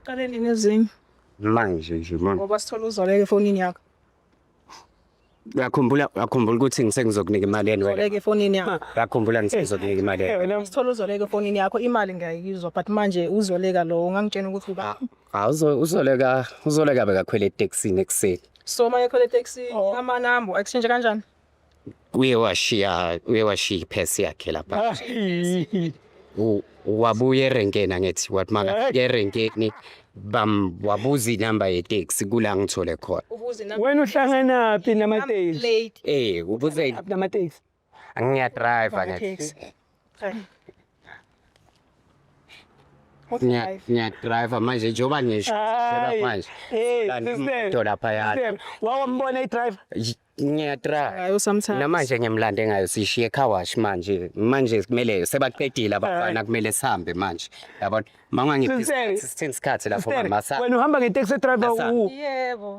Iqale nini ezinye? Manje nje manje. Ngoba sithola uZoleka efonini yakho. Uyakhumbula ukuthi ngisengizokunika imali yeni wena. Zoleka efonini yakho. Uyakhumbula ngisengizokunika imali yeni. Wena Sithola uZoleka efonini yakho, imali ngiyayizwa, but manje uZoleka lo ungangitshena ukuthi uba. Hawu, uZoleka bekakhwele etekisini ekuseni. So uma ekhwele taxi amanambo exchange kanjani? Uye washiya iphesi yakhe lapha. Wabuya erenkeni, angithi wathi makafika erenkeni bam wabuza inamba yeteksi kula ngithole khona. Ubuze inamba. Wena uhlanganaphi namateksi? Plate. Ubuze. Namateksi. Ngiyadrive, angithi. Taxi. Hayi. Ngiyadrive manje njengoba ngisho Hayi. manje. Hey, Landa sister. imoto laphaya. Sister, wawambona i-driver? Ngiyadrive. Hayi, sometimes. Namanje ngiyamlande ngayo, sishiye car wash manje. Manje kumele sebaqedile abafana, kumele sihambe manje. Yabona? Mangangiphi Sister. sithini isikhathi lapho Sister, mama sa. wena uhamba ngeteksi driver Asa. u Yebo.